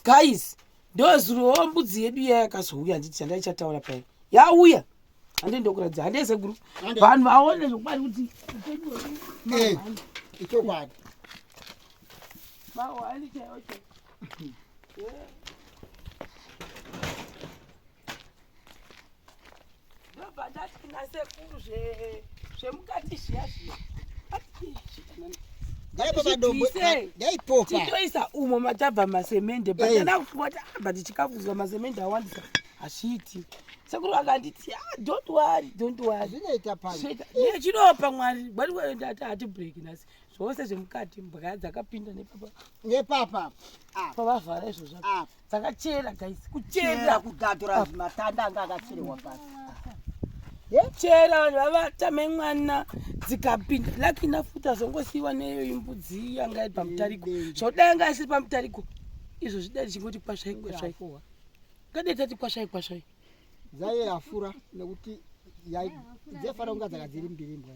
Guys, ndozuro mbudzi yedu iya yakazouya handiti chandaichataura paya. Yauya. Hande ndokuratidza. Hande sekuru. Vanhu vaone zvokwadi kuti upenyu hwedu. Eh, ichokwadi. Mahwani chaiwo chaiwo. Ndobva ndati kuna sekuru zvemukati zviya zviya. Titoisa umo matabva masemende but eh. ndakufunga kuti ah, but chikafu masemende awandisa hazviiti. Sekuru vakanditi ah, don't worry, don't worry. Zvinoita pano. Chiropa Mwari. Bwati ndati hati break nhasi. Zvose zvemukati mbwa dzakapinda nepapa. Nepapa. Ah. Pavavhara izvozvo. Ah. Dzakachera guys. Kuchera kugatura matanda anga akacherewa pasi. Chera vanhu vavata memwana dzikapinda. Lucky enough kuti azongosiiwa neyo imbudzi yanga iri pamutariko. Zvodai yanga isiri pamutariko. Izvo zvidai tichingoti kwasvai kwasvai. Ngadai tati kwasvai kwasvai. Dzaiafura nekuti dzaifanira kunga dzaka dziri mbiri mbwa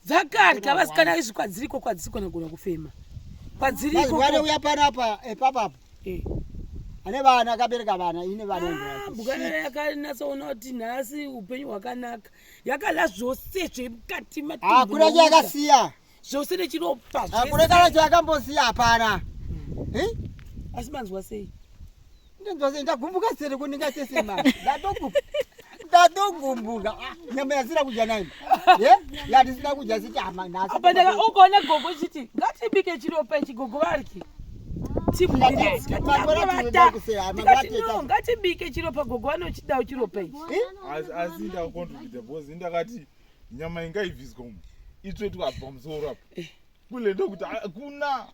Dzakadya vasikana izvi kwadziriko kwadzikona gona kufema. Kwadziriko. Vanouya panapa epapapa. Eh. Ane vana akabereka vana ine vana ah, mbukana yakanatsoona kuti nhasi upenyu hwakanaka yakadya zvose zvemukati matumbu. Hakuna chayakasiya. Zvose nechiropa zvese. Hakuna kana chayakambosiya hapana. Eh? Asi manzwa sei? Ndinzwa sei ndagumbuka sere kuninga tese mari. Ndatogumbuka. Ndatogumbuka. Ah, nyama yasina kudya nai. Ye? Yandisina kudya siti ama nhasi. Apa ndaka ukaona gogo chiti ngatibike chiropa ichi gogo variki. Ngatibike chiropa gogo vanochidawo chiropa ichi. Asi ndakucontributa because ndakati nyama ingaibviswa umu itsvetwa apa pamusoro apa. Eh. Kule ndokuti hakuna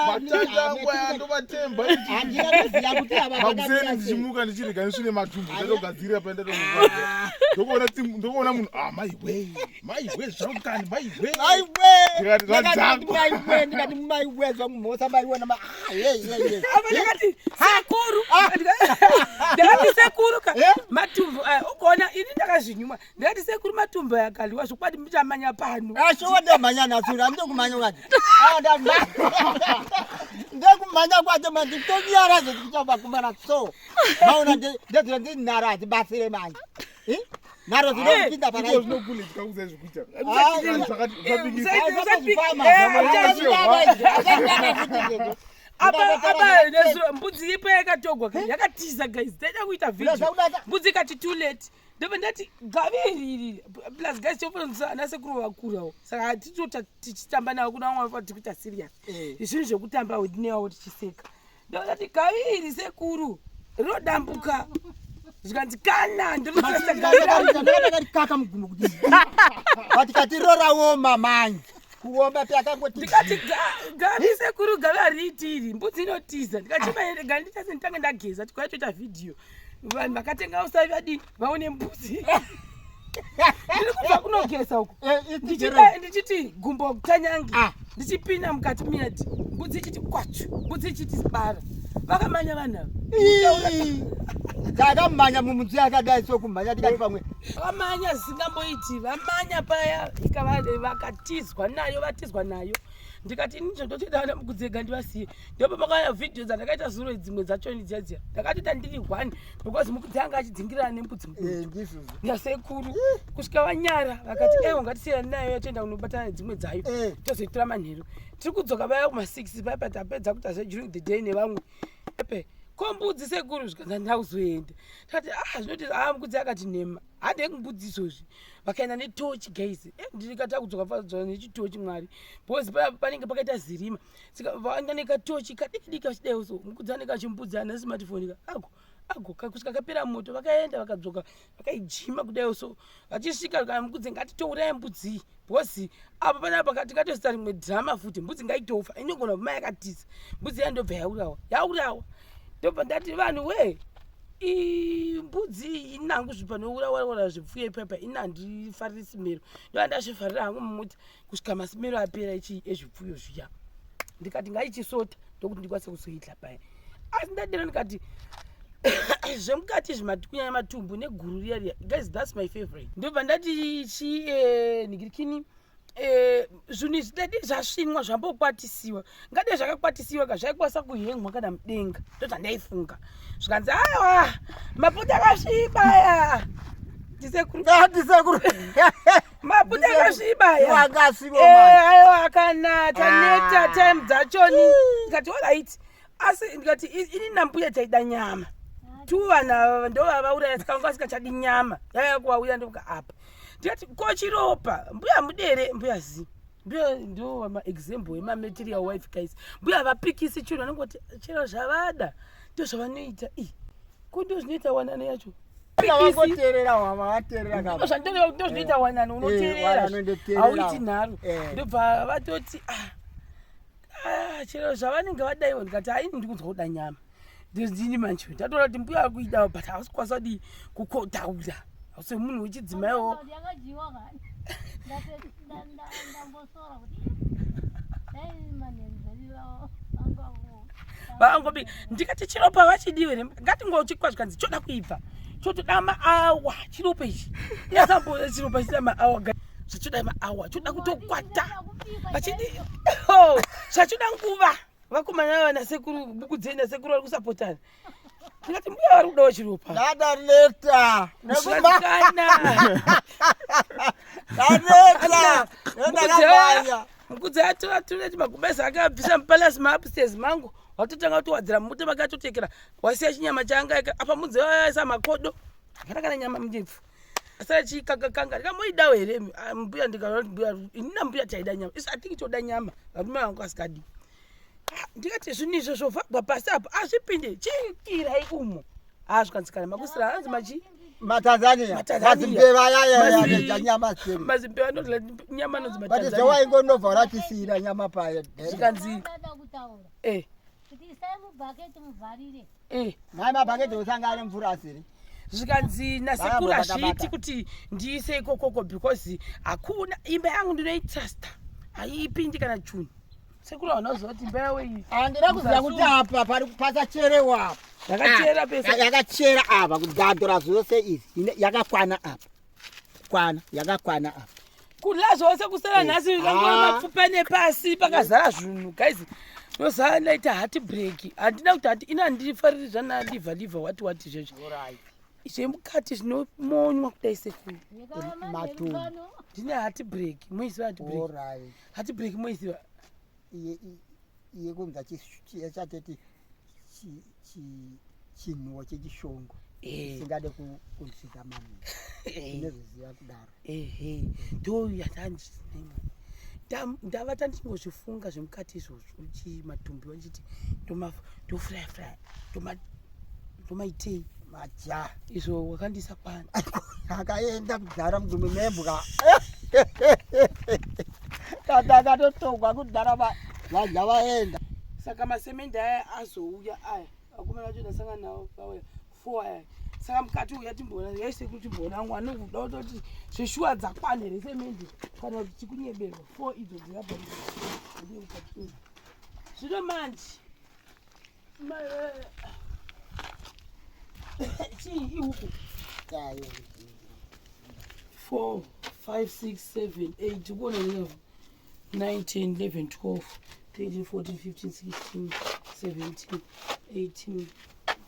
matanda angu aya ndomatemba makuseni ndichimuka ndichirega ndisvine matumbu ndatogadzirira pa ndatogadzira ndokuona munhu ah maiwe maiwe zvangu kani maiwe ndikati zvadzangu ndikati maiwe zvangu mhosa maiwe nama ah, apa ndakati sekuru ndakati sekuru ka eh? matumbu aya ugoona ini ndakazvinyuma ndakati sekuru matumbo yakaliwa zvokwadi muchamanya pano ashuwa ah, ndamhanya nhasi uri andokumhanya kwacho ah, ndekumhanya kwacho manje tonyara zvekuchavakumana so maona ndedzira ndinharo hadzibatsire manje eh? nharo dzinokupinda panaapa mbudzi ipo yakatogwa yakatiza guys taida kuita video mbudzi ikati too late ndobva ndati gavi iri iri plus guys tofanisa ana sekuru vakurawo saka hatitota tichitamba navo kuna vamwe vanofanira tikuita serious eh. zvinhu zvekutamba newawo tichiseka ndobva ndati gavi iri sekuru rinodambuka zvikanzi kana ndinoakaka mugumo kuti but kati rorawoma manje kuomba peakangoti ndikati gavi sekuru gavi hariiti iri mbudzi inotiza ndikati maerega nditase nditange ndageza tikuya toita vhidhiyo vanhu vakatenga usavi vadii vaone mbudzi ndiri kubva kunogeza uku eh, ndichiti gumbo tanyangi ah. ndichipinda mukati miyati mbudzi ichiti kwachu mbudzi ichiti bara vakamanya vanhu ava takamhanya mumudzi akadai so kumhanya tikati pamwe vamanya zvisingamboiti vamanya paya vakatizwa nayo vatizwa nayo ndikati ini zvototoita vana mukudzega ndivasiye ndopamakauya vhidhiyo dzandakaita zuro dzimwe dzacho ini dziya dziya ndakatoita ndiri one because mukudzi anga achidzingirirana nemukudzi mukuru eh, nasekuru eh. kusvika vanyara vakati ewo ngatisiyana nayo yatoenda kunobatana nedzimwe dzayo eh. tozoitora manheru tiri kudzoka vaya kuma6 paya patapedza kuita zve during the day nevamwe epe ko mbudzi sekuru zvikanzi ndauzoenda takati ah zvinoti ah mukudzi akati nhema hande kumbudzi izvozvi vakaenda netochi guys ndikati akudzoka fadzoka nechitochi mwari because panenge pakaita zirima saka vaenda nekatochi kadiki diki vachidai so mukudzi anenge achimbudzi ana smartphone ka ago ago kusvika kapera moto vakaenda vakadzoka vakaijima kudai so vachisvika kana mukudzi ngatitouraya mbudzi because apa panapa tikatoisa rimwe drama futi mbudzi ngaitofa inogona kuma yakatiza mbudzi iya ndobva yaurawa yaurawa ndobva ndati vanhu wee mbudzi iyi inangu zvipanourawaura zvipfuyo ipapa ini handifariri simero ndova ndazvifarira hangu mumuti kusvika masimero apera ichi ezvipfuyo zviya ndikati ngaichisota ndokuti ndikwanise kuzoidla paya asi ndadero ndikati zvemukati izvi kunyanya matumbu neguru riya riya guys that's my favorite ndobva ndati chi eh, nigirikini Eh, zvinhu izvi dadi zvasvinwa zvambokwatisiwa ngade zvakakwatisiwa ka zvaikwanisa kuhengwa kana mudenga ndozvandaifunga zvikanzi aiwa maputi akasviba aya ndisekuru ndisekuru maputi akasviba aya akasviba eh, aiwa kana taneta ah. time dzachoni ndikati orit asi ndikati ini nambuya taida nyama tu vanhu ava ndovavauraya saka vanga vasikachadi nyama yaiva kuvauya ndokuka apa ndikati ko chiropa mbuya mudere mbuya zi mbuya ndo maexample emamaterial wife guys mbuya vapikisi chinhu vanongoti chero zvavada ndozvavanoita i ko ndozvinoita wanano yacho ndozvinoita eh. wanano unoteerera eh, hauiti nharo eh. ndobva vatoti ah, ah, chero zvavanenge vadaiwo ndikati haini ndikunzwa kuda nyama ndini manje ndatoona kuti mbuya akuida but hausi kukwanisa kudii kukotaura semunhu wechidzimaiwo vangobi ndikati chiropa vachidiwe here ngatingochikwa zvikanzi choda kuibva chotoda maawa chiropa ichi yasambo chiropa chida maawa zvachoda maawa choda kutokwata vachidi oh, zvachoda nguva vakomana ava nasekuru bukudzei nasekuru vari kusapotana ndikati mbuya vari kudawo chiropa ndadaneta nekumakana ndaneta nendakabanya mukudzi atora tora chimagumbezi ake abvisa mupalasi maupstairs mangu watotanga kutowadzira muta make atotekera wasiya chinyama chaanga apa mudzi aisa makodo hapana kana nyama mundebvu asara chikangakanga ndikamoidawo here ah, mbuya ndikaona kuti mbuya ini nambuya taida nyama isu atingi toda nyama varume vangu asikadi ah, ndikati zvinhu izvo zvovhagwa pasi apo azvipinde chikirai umo azvikanzi kana makusira hanzi machi matanzania mazimbeva yaya nyama seri mazimbeva anodla nyama anonzi matanzania but zvawaingonobva uratisira nyama paya zvikanzi eh kuti isai mubhaketi muvharire eh. Mai mabhaketi usangane mvura asiri. Zvikanzi nasekuru hazviiti kuti ndiise ikokoko because hakuna imba yangu ndinoitrusta haipindi kana chunhu. Sekuru havana kuziva kuti imba yavo iyi. Handina kuziva kuti apa pari pasacherewa apa. Yakachera ah, pese. Yakachera apa kudadora zvose izvi yakakwana apa. Kwana yakakwana apa. Kudla zvose kusara eh. nhasi kangova ah. mapfupa nepasi pakazara zvinhu guys. Ndozaa ndaita heart break. Handina kuti hati ina handifariri zvana liver liver wati wati zvezvo. Zvemukati zvinomonywa kudai sekuru. Matumbu. Ndine heart break. Moiziva heart break. Heart break moiziva. Iye kunza chateti chinhuwo chechishongo eh. singade kunzwika maningi eh. inozviziva kudaro ehe ndo yatandinemo ndavata ndichingozvifunga zvemukati izvozvo chi matumbi wachiti ndofuraya furaya ndomaitei maja izvo wakandisa kwana akaenda kudhara mudumbu membwa kata akatotongwa kudhara vadya vaenda saka masemende aya azouya aya vakomana vacho ndasangana navo vauya four aya saka mukati uya timboona yaise kuti timboona angu anokuda kutoti zveshuwa dzakwana here semende kana kuti tikunyeberwa four idzo dzirabva zvino manje chii ihuku 4 5 6 7 8 ukuona 11 9 10 11 12 13 14 15 16 17 18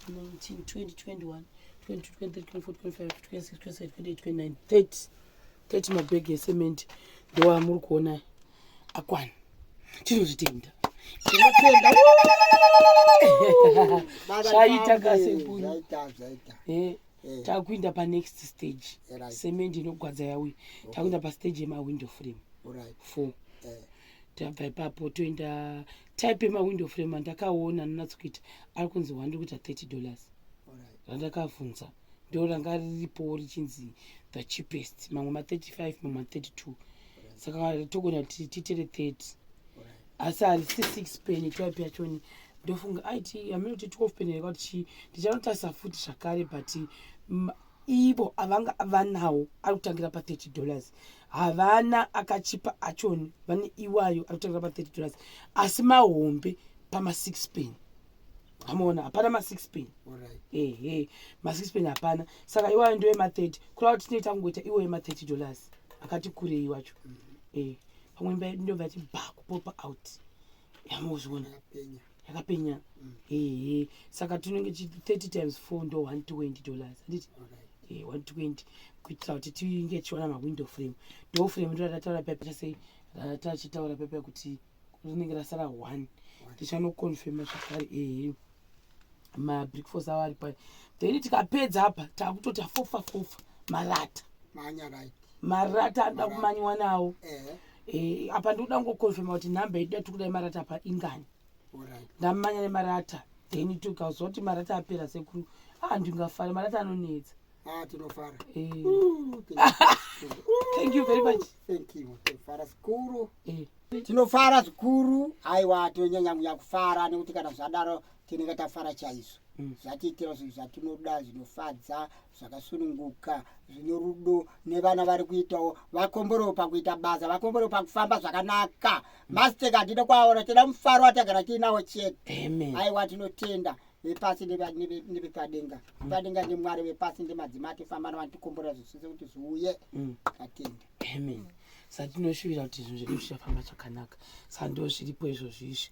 19 20 21 22 23 24 25 26 27 28 29 30 30 mabhegi esemende ndoamuri kuona akwana tinozvitenda tinotenda zvaita kasekuru eh, eh. takuinda panext stage cement inogwadza yauya takuinda pastage yemawindow frame four eh. tabva ipapo toenda type yemawindow frame andakaona anonatsokuita ari kunzi one ndiri kuita 30 dollars randakavhunza ndo ranga riripo richinzi the cheapest mamwe ma 35 mamwe ma 32 saka togona kuti tiitere 30 asi harisi 6 penny type yachoni ndofunga aiti hameno kuti 12 penny here kuti chii ndichanotarisa futi zvakare but ivo avanga vanawo ari kutangira pa 30 dollars havana akachipa achoni vane iwayo ari kutangira pa 30 dollars asi mahombe pama 6 penny amoona hapana ma6 pen ehe ma6 pen hapana saka iwayo ndiwo ema30 kureva kuti tinoita kungoita iwo ema30 dollars akati kurei wacho mm -hmm. e. Pamwe imba yedu ndobva yati ba kupopa out. Yamuzviona? Yakapenya. Ehe. Saka tinenge 30 times 4 ndo 120 dollars. Handiti? Eh, 120 kuitira kuti tinge tichiwana mawindow frame. Door frame ndo ratataura pepa sei? Ratachitaura pepa kuti rinenge rasara 1. Tichanoconfirma zvakare ehe. Mabrick force avo ari pai. Then tikapedza apa takutoti fofa fofa marata. Manya right. Marata anoda kumanywa nawo. Eh. Eh, apa ndikuda kungoconfirma kuti nhamba yedu yatiri kudai marata apa ingani. Ndamanya nemarata then tikazwa kuti marata apera sekuru. Ah, ndingafara marata anonetsa. Ah, tinofara. Eh. Ooh, thank you. Thank you very much. Thank you. Tinofara zvikuru. Eh. Tinofara zvikuru. Aiwa, tinonyanya kunya kufara nekuti kana zvadaro tinenge tafara chaizvo. Zvatiitira zvinhu zvatinoda, zvinofadza, zvakasununguka, zvine rudo nevana vari kuitawo vakomborewo pakuita basa, vakomborewo pakufamba zvakanaka. Masteke hatida kuaona, tinoda mufaro watagara tiinawo chete. Amen. Aiwa, tinotenda vepasi nevepadenga. Vepadenga ndimwari, vepasi ndemadzimai atifamba navanotikomborera zvisise kuti zviuye. Tatenda. Amen. Saka tinoshuvira kuti zvinhu zvedu zvichafamba zvakanaka. Saka ndo zviripo izvozvo izvi.